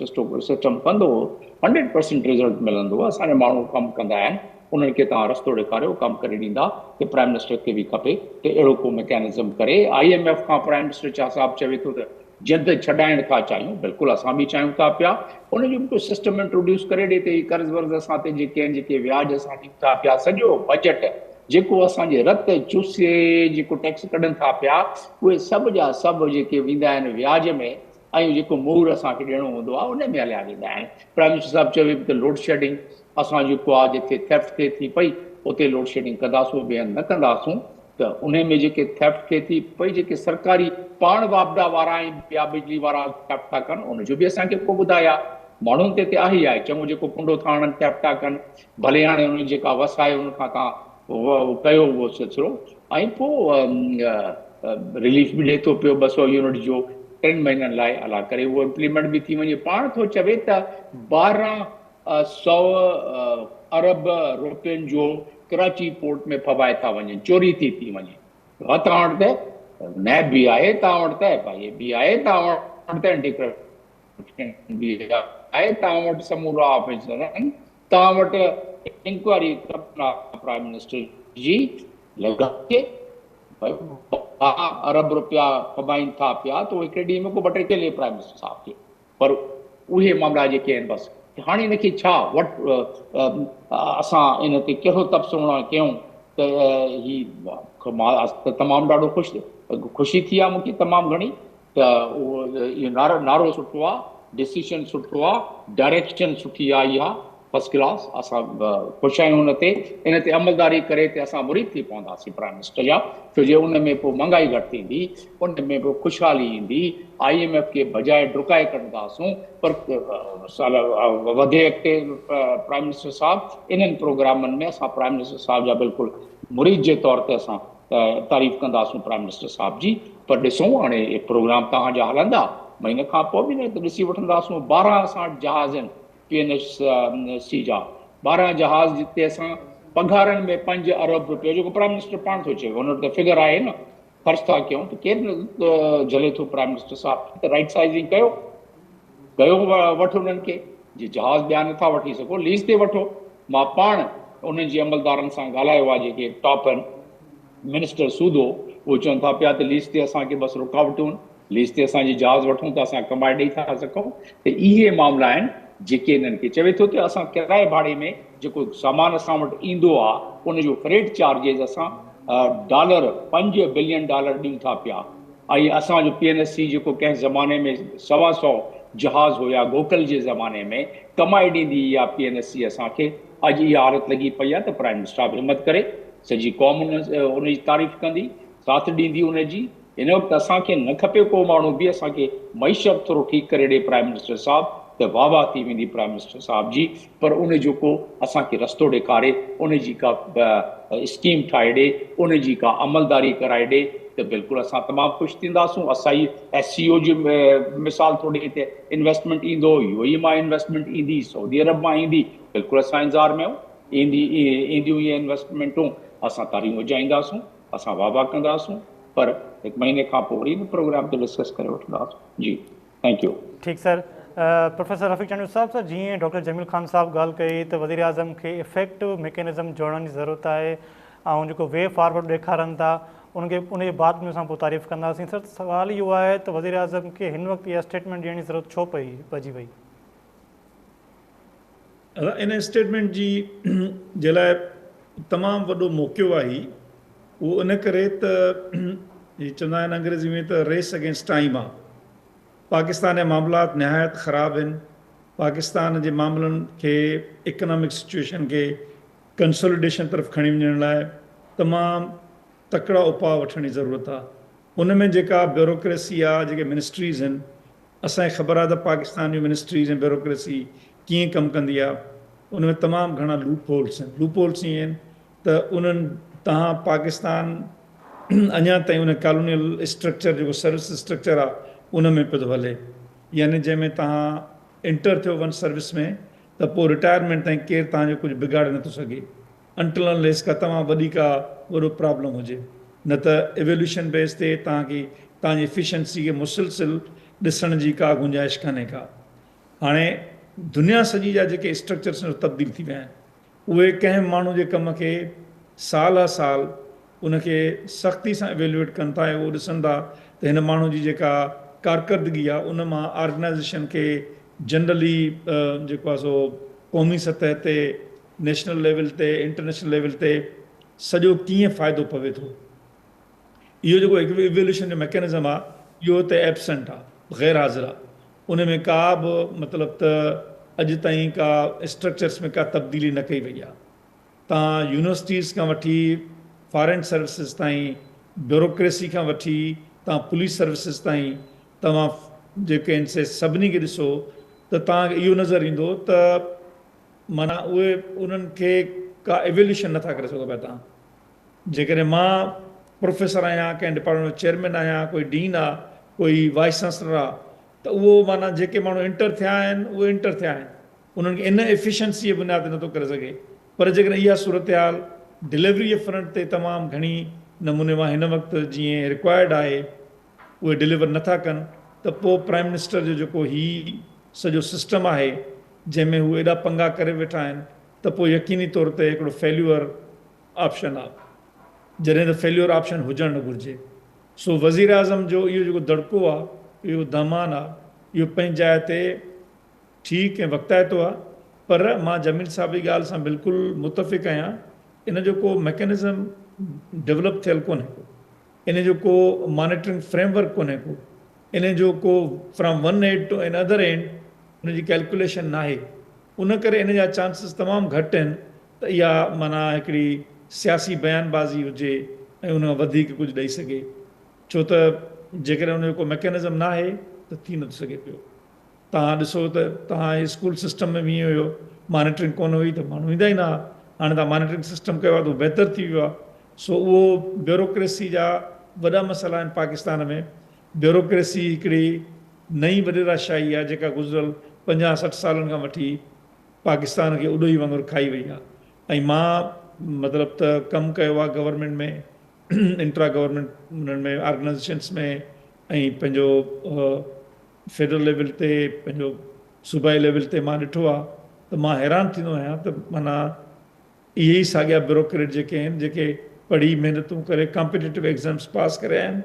سسٽم ڪندو هو 100% رزلٽ ملندو هو، اسان جا ماڻهو ڪم ڪندا آهن، انهن کي توهان رستو ڏيکاريو ڪم ڪري ڏيندا ته پرائم منسٽر کي به کپي ته اهڙو ڪو ميڪانزم ڪري، I M F کان پرائم منسٽر صاحب چوي ٿو ته جلد ڇڏائڻ ٿا چاهيون، بلڪل اسان به چاهيون ٿا پيا، ان جو به ڪو سسٽم انٽروڊيوس ڪري ڏي ته هي قرض ورض اسان تي جيڪي آهن جيڪي وياج اسان ڏيون ٿا پيا سڄو بجيٽ جيڪو اسان جي رت چوسي جيڪو ٽيڪس ڪڍن ٿا پيا اهي سڀ جا سڀ جيڪي ويندا آهن وياج ۾ ۽ جيڪو مور اسان کي ڏيڻو هوندو آهي ان ۾ هليا ويندا آهن. پرائم منسٽر صاحب چوي پيو ته لوڊ شيڊنگ اسان جيڪو آهي جتي ٿيفٽ ٿئي ٿي پئي اتي لوڊ شيڊنگ ڪنداسون ٻئي هنڌ نه ڪنداسون. ته انهي ۾ جيڪي ٿيفٽ ٿئي ٿي پئي جيڪي سرڪاري پاڻ واپڊا وارا ۽ ٻيا بجلي وارا ٿيفٽ ٿا ڪن ان جو به اسان کي ڪو ٻڌائي ها ماڻهن تي ته آهي ئي آهي چڱو جيڪو ڪنڊو ٿا هڻن ٿيفٽ ٿا ڪن ڀلي هاڻي انهن جي جيڪا وس آهي ان کان تان ڪيو اهو سلسلو ۽ پوء رليف به ڏئي ٿو پيو 200 يونٽ جو 3 مهينن لاء الله ڪري اهو امپليمينٽ به ٿي وڃي پاڻ ٿو چوي ته 1200 ارب روپين جو ڪراچي پورٽ ۾ ڦٻائي ٿا وڃن، چوري ٿي ٿي وڃي. توهان وٽ ته نيب به آهي، توهان وٽ ته ايف I اي به آهي، توهان وٽ ته اينٽي ڪرپشن به آهي، توهان وٽ سمورا آفيسر آهن، توهان وٽ انڪوائري پرائم منسٽر جي لڳائي 12 ارب روپيا ڦٻائين ٿا پيا ته هڪڙي ڏينهن ۾ ڪو ٻه ٽي ڪيلي پرائم منسٽر صاحب کي پر اهي معاملا جيڪي آهن بس هاڻي ان کي ڇا وٽ اسان ان تي ڪهڙو تبصرو ڪيون ته هي مان تمام ڏاڍو خوش خوشي ٿي آهي مونکي تمام گهڻي ته اهو نعرو نعرو سٺو آهي ڊسيشن سٺو آهي ڊائريڪشن سٺي آئي آهي فرسٽ ڪلاس اسان خوش آهيون ان تي ان تي عملداري ڪري ته اسان مريد ٿي پونداسين پرائم منسٽر جا ڇو جو ان ۾ پوء مهانگائي گهٽ ٿيندي ان ۾ پوء خوشحالي ايندي I M F کي بجاء ڊڪائي ڪڍنداسون پر وڌي اڳتي پرائم منسٽر صاحب انهن پروگرامن ۾ اسان پرائم منسٽر صاحب جا بلڪل مريد جي طور تي اسان تعريف ڪنداسون پرائم منسٽر صاحب جي پر ڏسون هاڻي پروگرام توهان جا هلندا مهيني کان پوء به نه ته ڏسي وٺنداسون 12 اسان وٽ جهاز آهن پي اين ايس سي جا 12 جهاز جتي اسان پگهارن ۾ 5 ارب روپيو جيڪو پرائم منسٽر پاڻ ٿو چئي ان وٽ ته فگر آهي نه خرچ ٿا ڪيون ته ڪير جهلي ٿو پرائم منسٽر صاحب ته رائٽ سائزنگ ڪيو ڪيو وٺ انهن کي جي جهاز ٻيا نٿا وٺي سگهو ليز تي وٺو مان پاڻ انهن جي عملدارن سان ڳالهايو آهي جيڪي ٽاپ آهن منسٽر سودو اهو چون ٿا پيا ته ليز تي اسان کي بس رڪاوٽون ليز تي اسان جي جهاز وٺون ته اسان ڪمائي ڏئي ٿا سگهون ته اهي معاملا آهن جيڪي انهن کي چوي ٿو ته اسان ڪرائي ڀاڙي ۾ جيڪو سامان اسان وٽ ايندو آهي ان جو فريٽ چارجز اسان ڊالر 5 بلين ڊالر ڏيون ٿا پيا ۽ اسان جو پي اين ايس سي جيڪو ڪنهن زماني ۾ 125 جهاز هيا گوڪل جي زماني ۾ ڪمائي ڏيندي اها پي اين ايس سي اسان کي اڄ اها حالت لڳي پئي آهي ته پرائم منسٽر صاحب همت ڪري سڄي قوم ان جي تعريف ڪندي ساٿ ڏيندي ان جي هن وقت اسان کي نه کپي ڪو ماڻهو به اسان کي معيشت ٿورو ٺيڪ ڪري ڏي پرائم منسٽر صاحب ته واهه واهه ٿي ويندي پرائم منسٽر صاحب جي پر ان جو ڪو اسان کي رستو ڏيکاري ان جي ڪا اسڪيم ٺاهي ڏي ان جي ڪا عملداري ڪرائي ڏي ته بلڪل اسان تمام خوش ٿينداسون. اسان ئي ايس سي او جو مثال ٿو ڏي ته انويسٽمينٽ ايندو يو اي مان انويسٽمينٽ ايندي سعودي عرب مان ايندي بلڪل اسان انتظار ۾ آهيون ايندي اينديون اهي انويسٽمينٽون اسان تاڙيون وڄائينداسون، اسان واهه واهه ڪنداسون، پر هڪ مهيني کان پوء وري ان پروگرام تي ڊسڪس ڪري وٺنداسون. جي thank you.
ٺيڪ سر. پروفيسر رفيق چانڊيو صاحب سر جيئن ڊاڪٽر جميل خان صاحب ڳالهه ڪئي ته وزيراعظم کي افيڪٽو ميڪنزم جوڙڻ جي ضرورت آهي ۽ جيڪو وي فارورڊ ڏيکارن ٿا ان کي ان جي بعد ۾ اسان پوء تعريف ڪنداسين سر سوال اهو آهي ته وزيراعظم کي هن وقت اها اسٽيٽمينٽ ڏيڻ جي ضرورت ڇو پئي پئجي وئي؟
ادا ان اسٽيٽمينٽ جي جي لاء تمام وڏو موقعو آهي اهو ان ڪري ته هي چوندا آهن انگريزي ۾ ته ريس اگينسٽ ٽائيم آ پاڪستان جا معاملات نهايت خراب آهن پاڪستان جي معاملن کي اڪنامڪ سچويشن کي ڪنسوليڊيشن طرف کڻي وڃڻ لاء تمام تڪڙا اپاء وٺڻ جي ضرورت آ ان ۾ جيڪا بيوروڪريسي آ جيڪي منسٽريز آهن اسان کي خبر آهي ته پاڪستان جون منسٽريز ۽ بيوروڪريسي ڪيئن ڪم ڪندي آهي ان ۾ تمام گهڻا لوپ هولس آهن لوپ هولس ائين آهن ته انهن تهان پاڪستان اڃا تائين ان ڪالونيل اسٽرڪچر جيڪو سروس اسٽرڪچر آهي ان ۾ پيو ٿو هلي يعني جنهن ۾ تهان انٽر ٿيو ون سروس ۾ ته پوء رٽائرمينٽ تائين ڪير تهان جو ڪجهه بگاڙي نٿو سگهي انٽل انليس ڪا تمام وڏي ڪا وڏو پرابلم هجي نه ته ايويلوشن بيس تي توهان کي توهان جي افيشنسي کي مسلسل ڏسڻ جي ڪا گنجائش ڪانهي ڪا. هاڻي دنيا سڄي جا جيڪي اسٽرڪچرس آهن تبديل ٿي ويا آهن اهي ڪنهن به ماڻهو جي ڪم کي سال ها سال ان کي سختي سان ايويلويٽ ڪن ٿا ۽ اهو ڏسن ٿا ته هن ماڻهو جي جيڪا ڪارڪردگي آهي ان مان آرگنائيزيشن کي جنرلي جيڪو آهي سو قومي سطح تي نيشنل ليول تي انٽرنيشنل ليول تي سڄو ڪيئن فائدو پوي ٿو. اهو جيڪو ايويلوشن جو ميڪنزم آ اهو هتي ايبسنٽ آ غير حاضر آ ان ۾ ڪا به مطلب ته اڄ تائين ڪا اسٽرڪچرس ۾ ڪا تبديلي نه ڪئي وئي آ. تان يونيورسٽيز کان وٺي فارين سروسز تائين بيوروڪريسي کان وٺي تان پوليس سروسز تائين توهان جيڪي آهن سي سڀني کي ڏسو ته توهان کي اهو نظر ايندو ته معنيٰ اهي انهن کي ڪا ايويليوشن نٿا ڪري سگهو پيا توهان جيڪڏهن مان پروفيسر آهيان ڪنهن ڊپارٽمينٽ جو چيئرمين آهيان ڪوئي ڊين آ ڪوئي وائيس چانسلر آ ته اهو معنيٰ جيڪي ماڻهو انٽر ٿيا آهن اهي انٽر ٿيا آهن انهن کي ان ايفيشنسي جي بنياد تي نٿو ڪري سگهي پر جيڪڏهن اها صورتحال ڊليوري جي فرنٽ تي تمام گهڻي نموني مان هن وقت جيئن رڪوائرڊ آهي اهي ڊليور نٿا ڪن ته پوء پرائم منسٽر جو جيڪو هي سڄو سسٽم آهي جنهن ۾ هو ايڏا پنگا ڪري ويٺا آهن ته پوء يقيني طور تي هڪڙو فيليور آپشن آ جڏهن ته فيليور آپشن هجڻ نه گهرجي سو وزيراعظم جو اهو جيڪو دڙڪو آ اهو دهمان آ اهو پنهنجي جاء تي ٺيڪ ۽ وقتائتو آ پر مان جميل صاحب جي ڳالهه سان بلڪل متفق آهيان ان جو ڪو ميڪنزم ڊولپ ٿيل ڪونهي ڪو. ان جو ڪو مانيٽرنگ فريم ورڪ ڪونهي ڪو ان جو ڪو from one end to another end ان جي ڪيلڪوليشن ناهي ان ڪري ان جا چانسز تمام گهٽ آهن ته اها معنيٰ هڪڙي سياسي بيان بازي هجي ۽ ان کان وڌيڪ ڪجهه ڏئي سگهي ڇو ته جيڪڏهن ان جو ڪو ميڪنزم ناهي ته ٿي نٿو سگهي پيو. توهان ڏسو ته توهان اسڪول سسٽم ۾ به ائين هيو مانيٽرنگ ڪونه هئي ته ماڻهو ايندا ئي نه ها هاڻي توهان مانيٽرنگ سسٽم ڪيو آهي ته اهو بهتر ٿي ويو آهي سو اهو بيوروڪريسي جا وڏا مسئلا آهن پاڪستان ۾ بيوروڪريسي هڪڙي نئين وڏيرا شاهي آهي جيڪا گذريل 50 60 سالن کان وٺي پاڪستان کي اڏوهي وانگر کائي وئي آهي ۽ مان مطلب ته ڪم ڪيو آهي گورنمينٽ ۾ انٽرا گورنمينٽ انهن ۾ آرگنائزيشنس ۾ ۽ پنهنجو فيڊرل ليول تي پنهنجو صوبائي ليول تي مان ڏٺو آهي ته مان حيران ٿيندو آهيان ته معنيٰ اهي ئي ساڳيا بيوروڪريٽ جيڪي آهن جيڪي پڙهي محنتون ڪري ڪامپيٽيٽو ايگزامس پاس ڪري آيا آهن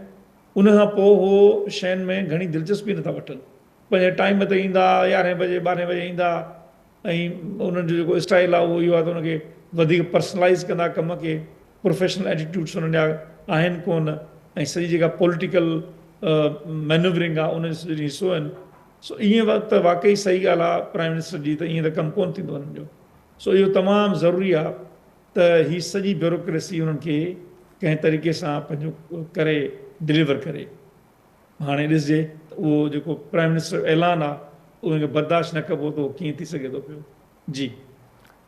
ان کان پوء هو شين ۾ گهڻي دلچسپي نٿا وٺن پنهنجي ٽائيم تي ايندا يارهين بجي ٻارهين بجي ايندا ۽ انهن جو جيڪو اسٽائل آهي اهو اهو آهي ته ان کي وڌيڪ پرسنلائز ڪندا ڪم کي پروفيشنل ايٽيٽيوڊس انهن جا آهن ڪونه ۽ سڄي جيڪا پوليٽيڪل مينوورنگ آهي ان جو سڄو ڏينهن حصو آهن سو ائين وقت ته واقعي صحيح ڳالهه آهي پرائم منسٽر جي ته ائين ته ڪم ڪونه ٿيندو انهن جو سو اهو تمام ضروري آهي ته هي سڄي بيوروڪريسي انهن کي ڪنهن طريقي سان پنهنجو ڪري ڊليور ڪري. هاڻي ڏسجي ته اهو جيڪو پرائم منسٽر جو اعلان آ اهو ان کي برداشت نه ڪبو ته اهو ڪيئن ٿي سگهي ٿو پيو. جي.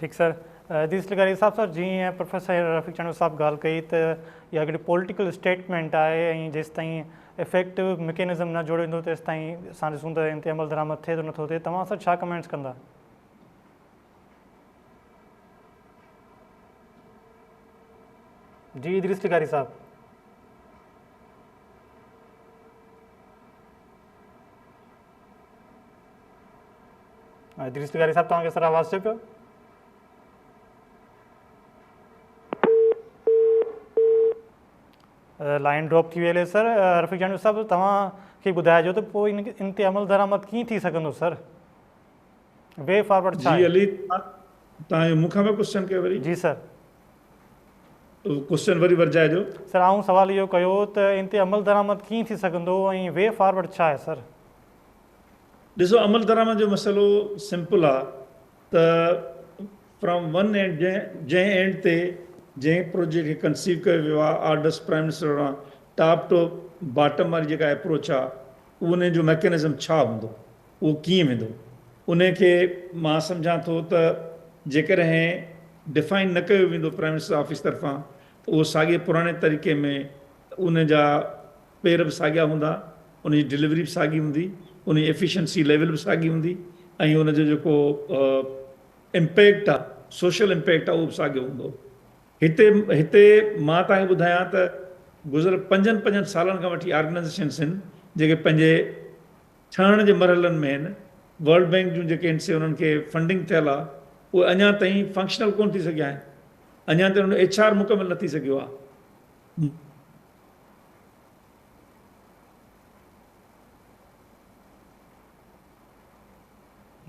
ٺيڪ سر ادريس لغاري صاحب سر جيئن پروفيسر رفيق چانڊيو صاحب ڳالهه ڪئي ته اها هڪڙي پوليٽيڪل اسٽيٽمينٽ آهي ۽ جيستائين افيڪٽو مڪينزم نه جوڙيو ويندو تيستائين اسان ڏسون ته ان تي عمل درآمد ٿئي ٿو نٿو ٿئي توهان سر ڇا ڪمينٽس ڪندا؟ جي ادريس لغاري صاحب. ادريس لغاري صاحب توهان کي سر آواز اچي پيو؟ لائن ڊراپ ٿي وئي هلي سر رفيق جانيو صاحب توهان کي ٻڌائجو ته پوء ان تي عمل درآمد ڪيئن ٿي سگهندو سر وي فارورڊ ڇا
جي
آهي؟
علي توهان مون کان به ڪوسچن ڪيو وري.
جي سر.
ڪوسچن وري ورجائجو.
سر آئون سوال اهو ڪيو ته ان تي عمل درآمد ڪيئن ٿي سگهندو ۽ وي فارورڊ ڇا آهي سر؟
ڏسو عمل درآمد جو مسئلو سمپل آ ته فرام ون اينڊ جنهن اينڊ تي جنهن پروجيڪٽ کي ڪنسيو ڪيو ويو آ آرڊرس پرائم منسٽر واران ٽاپ ٽو باٽم واري جيڪا اپروچ آ ان جو ميڪنزم ڇا هوندو اهو ڪيئن ويندو ان کي مان سمجهان ٿو ته جيڪڏهن ڊفائن نه ڪيو ويندو پرائم منسٽر آفيس طرفان ته اهو ساڳئي پراڻي طريقي ۾ ان جا پير به ساڳيا هوندا، ان جي ڊليوري به ساڳي هوندي، ان جي ايفيشنسي ليول به ساڳي هوندي ۽ ان جو جيڪو امپيڪٽ آ سوشل امپيڪٽ آ اهو به ساڳيو هوندو. هتي هتي مان توهان کي ٻڌايان ته گذريل پنجن پنجن سالن کان وٺي آرگنائيزيشنس آهن جيڪي پنهنجي ٺهڻ جي مرحلن ۾ آهن، ورلڊ بينڪ جون جيڪي آهن سي انهن کي فنڊنگ ٿيل آ اهي اڃا تائين فنڪشنل ڪونه ٿي سگهيا آهن، اڃا تائين انهن جو ايڇ آر مڪمل نه ٿي سگهيو آ.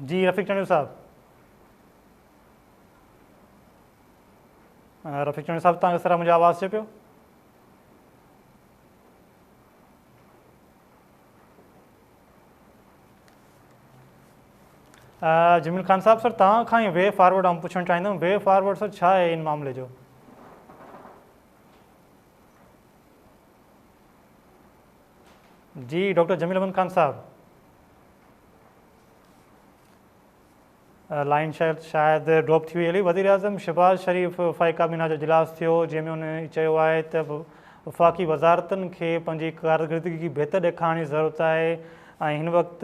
جي رفيق چانڊيو صاحب رفيق چانڊيو صاحب توهان کي سر منهنجو آواز اچي پيو؟ جميل خان صاحب سر توهان کان ئي وي فارورڊ آئون پڇڻ چاهيندم وي فارورڊ سر ڇا آهي ان معاملي جو؟ جي ڊاڪٽر جميل احمد خان صاحب لائن شايد شايد ڊراپ ٿي وئي هلي وزير اعظم شهباز شريف وفاقي ڪابينا جو اجلاس ٿيو جنهن ۾ هن چيو آهي ته وفاقي وزارتن کي پنهنجي ڪارڪردگي بهتر ڏيکارڻ جي ضرورت آهي ۽ هن وقت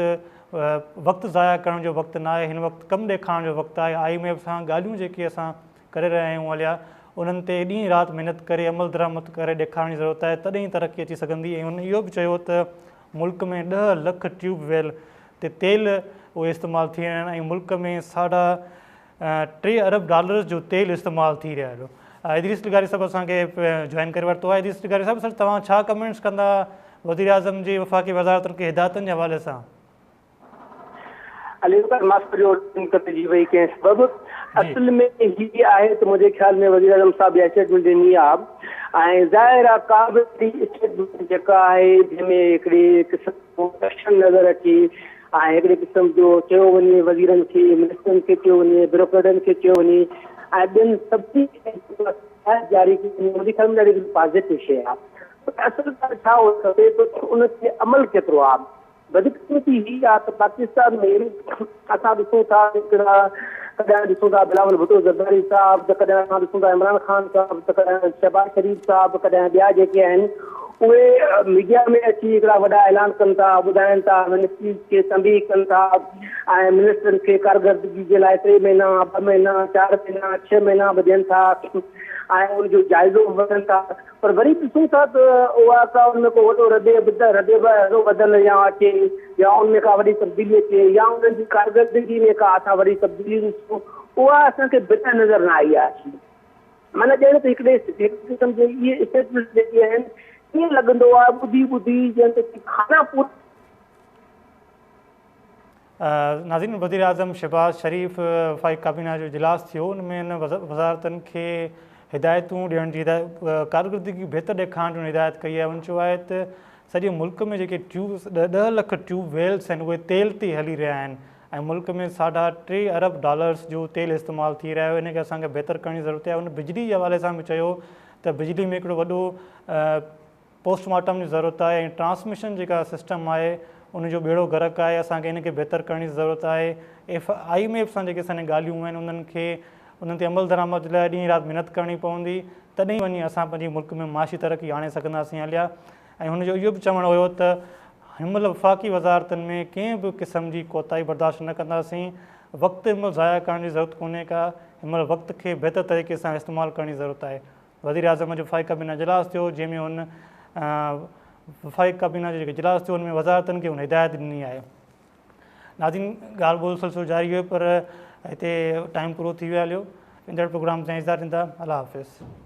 وقت ضايع ڪرڻ جو وقت نه آهي هن وقت ڪم ڏيکارڻ جو وقت آهي I M F سان ڳالهيون جيڪي اسان ڪري رهيا آهيون هليا انهن تي ڏينهن رات محنت ڪري عملدرآمد ڪري ڏيکارڻ جي ضرورت آهي تڏهن ئي ترقي اچي سگهندي ۽ هن اهو به چيو ته ملڪ ۾ ڏهه لک ٽيوب ويل تي تيل اهي استعمال ٿي رهيا آهن ۽ ملڪ ۾ ساڍا ٽي ارب ڊالرز جو تيل استعمال ٿي رهيو آهي ادريس لغاري صاحب اسان کي جوائن ڪري ورتو آهي ادريس لغاري صاحب سر توهان ڇا ڪمينٽس ڪندا وزيراعظم جي وفاقي وزارتن کي هدايتن جي حوالي سان.
علي اڪبر معاف ڪجو لنڪ ڪٽجي وئي ڪنهن سبب اصل ۾ هي آهي ته منهنجي خيال ۾ وزيراعظم صاحب اها اسٽيٽمينٽ ڏني آهي ۽ ظاهر آهي ڪا به اهڙي اسٽيٽمينٽ جيڪا آهي جنهن ۾ هڪڙي قسم جو ايڪشن نظر اچي ۽ هڪڙي قسم جو چيو وڃي وزيرن کي منسٽرن کي چيو وڃي بيوروڪريٽن کي چيو وڃي ۽ ٻين سڀني کي هدايت جاري ڪئي وڃي منهنجي خيال ۾ ڏاڍي پازيٽو شيء آهي پر اصل ڳالهه ڇا هئڻ کپي ته ان تي عمل ڪيترو آهي بدقسمتي هي آ ته پاڪستان ۾ اسان ڏسون ٿا هڪڙا ڪڏهن ڏسون ٿا بلاول ڀٽو زرداري صاحب ته ڪڏهن اسان ڏسون ٿا عمران خان صاحب ته ڪڏهن شهباز شريف صاحب ڪڏهن ٻيا جيڪي آهن اهي ميڊيا ۾ اچي هڪڙا وڏا اعلان ڪن ٿا ٻڌائن ٿا منسٽريز کي تنبيهه ڪن ٿا ۽ منسٽرن کي ڪارڪردگي جي لاء ٽي مهينا ٻه مهينا چار مهينا ڇهه مهينا به ڏين ٿا ۽ ان جو جائزو به وٺن ٿا پر وري ڏسون ٿا ته اها ڪا ان ۾ ڪو وڏو ردي ردي بدل يا اچي يا ان ۾ ڪا وڏي تبديلي اچي يا انهن جي ڪارڪردگي ۾ ڪا اسان وڏي تبديلي ڏسون اها اسان کي بنهه نظر نه آئي آهي. معنيٰ ڄڻ ته هڪڙي هڪ قسم جي اهي اسٽيٽمينٽس جيڪي آهن ائين لڳندو آهي ٻڌي ٻڌي ڄڻ ته خانه پوري
ناظرين وزيراعظم شهباز شريف وفاقي ڪابينا جو اجلاس ٿيو ان ۾ هن وزارتن کي هدايتون ڏيڻ جي ڪارڪردگي بهتر ڏيکارڻ جي هدايت ڪئي آهي هن چيو آهي ته سڄي ملڪ ۾ جيڪي ٽيوب 10 لک ٽيوب ويلز آهن اهي تيل تي هلي رهيا آهن ۽ ملڪ ۾ ساڍا ٽي ارب ڊالرز جو تيل استعمال ٿي رهيو آهي ان کي اسان کي بهتر ڪرڻ جي ضرورت آهي هن بجلي جي حوالي سان به چيو ته بجلي ۾ هڪڙو وڏو پوسٽ مارٽم جي ضرورت آهي ۽ ٽرانسميشن جيڪا سسٽم آهي ان جو ٻيڙو غرق آهي اسان کي ان کي بهتر ڪرڻ جي ضرورت آهي ايف I M F سان جيڪي اسان جون ڳالهيون آهن انهن کي انهن تي عمل درآمد لاء ڏينهن رات محنت ڪرڻي پوندي تڏهن وڃي اسان پنهنجي ملڪ ۾ معاشي ترقي آڻي سگهنداسين هليا ۽ هن جو اهو به چوڻ هيو ته هن مهل وفاقي وزارتن ۾ ڪنهن به قسم جي ڪوتاهي برداشت نه ڪنداسين وقت هن مهل ضايع ڪرڻ جي ضرورت ڪونهي ڪا هن مهل وقت کي بهتر طريقي سان استعمال ڪرڻ جي ضرورت آهي. وزيراعظم جو وفاقي ڪابينا اجلاس ٿيو جنهن ۾ هن وفاقي ڪابينا جو جيڪو اجلاس ٿيو ان ۾ وزارتن کي هن هدايت ڏني آهي. ناظرين ڳالهه ٻولهه سلسلو جاري هيو پر هتي ٽائيم پورو ٿي ويو هليو ايندڙ پروگرام تائين اجازت ڏيندا الله حافظ.